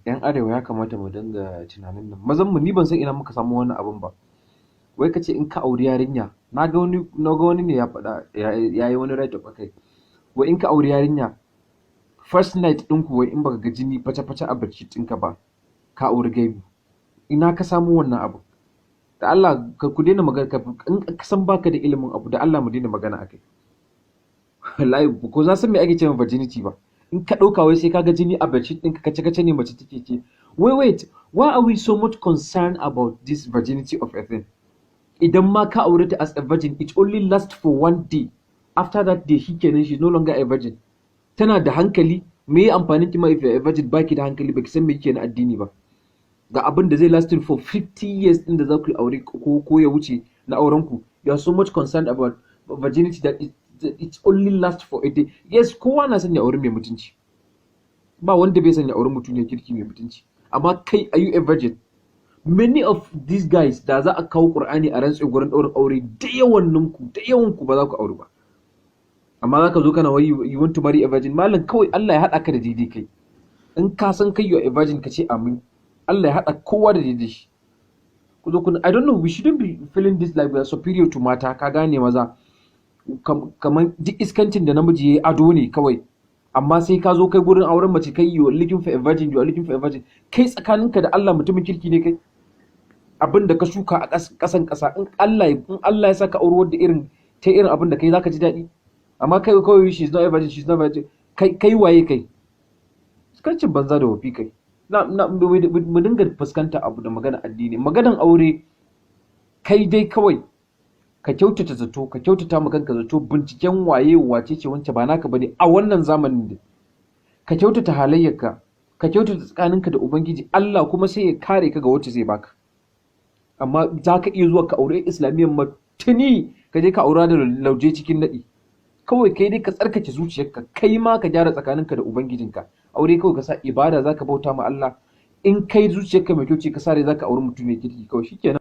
Yan arewa ya kamata mu dinga tunanin nan. Mazan mu, ni ban san ina muka samu wannan abun ba. Wai ka ce in ka auri yarinya, na ga wani ne ya faɗa, ya yi wani write up akai. Wai in ka auri yarinya, first night ɗinku, wai in baka ga jini face-face a bedsheet ɗinka ba, ka auri gaibu. Ina ka samu wannan abu? Da Allah ka ku daina magana. In ka san baka da ilimin abu, da Allah mu daina magana akai. Wallahi ko za san me ake cewa virginity ba. In ka ɗauka wai sai ka ga jini a bedsheet ɗinka, kace kace ne mace take ce. Wait, wait, why are we so much concerned about this virginity of a thing? Idan ma ka aure ta as a virgin, it only lasts for one day. After that day, shikenan, she's no longer a virgin. Tana da hankali? Me ya amfanin ki ma if you're a virgin? Baki da hankali, baki san me yake na addini ba. Ga abin da zai lasting for 50 years din da za ku yi aure ko ya wuce na auren ku, you are so much concerned about virginity that it only lasts for a day. Yes, kowa na son ya aure mai mutunci, ba wanda bai son ya aure mutum ne kirki mai mutunci. Amma kai, are you a virgin? Many of these guys, da za a kawo Qur'ani a rantse gurin ɗaurin aure, da yawan ninku, da yawan ku ba za ku aure ba. Amma za ka zo kana wai you want to marry a virgin. Malam, kawai Allah ya haɗa ka da daidai kai. In ka san kai you are a virgin, ka ce amin. Allah ya haɗa kowa da daidai shi. Ku zo kuna, I don't know, we shouldn't be feeling this like we are superior to mata. Ka gane, maza, kamar duk iskancin da namiji yayi ado ne kawai. Amma sai ka zo kai gurin auren mace, kai you are looking for a virgin, you are looking for a virgin. Kai, tsakaninka da Allah, mutumin kirki ne kai? Abin da ka shuka a ƙasan ƙasa, in Allah ya saka aure wadda irin ta irin abin da kai, zaka ji daɗi. Amma kai kawai, she's not a virgin, she's not a virgin. Kai waye kai? Iskancin banza da wofi. Kai na mu dinga fuskanta abu da magana addini, maganan aure. Kai dai kawai ka kyautata zato, ka kyautata ma kanka zato. Binciken waye, wace ce wance, ba naka bane a wannan zamanin. Da ka kyautata halayyarka, ka kyautata tsakaninka da Ubangiji Allah, kuma sai ya kare ka ga wacce zai baka. Amma za ka iya zuwa ka aure Islamiyyar ma tuni, ka je ka aura da lauje cikin naɗi. Kawai kai dai ka tsarkake zuciyarka, kai ma ka gyara tsakaninka da Ubangijinka. Aure kawai ka sa ibada, zaka bauta ma Allah. In kai zuciyarka mai kyau ce, ka sa rai zaka auri mutum mai kirki, kawai shikenan.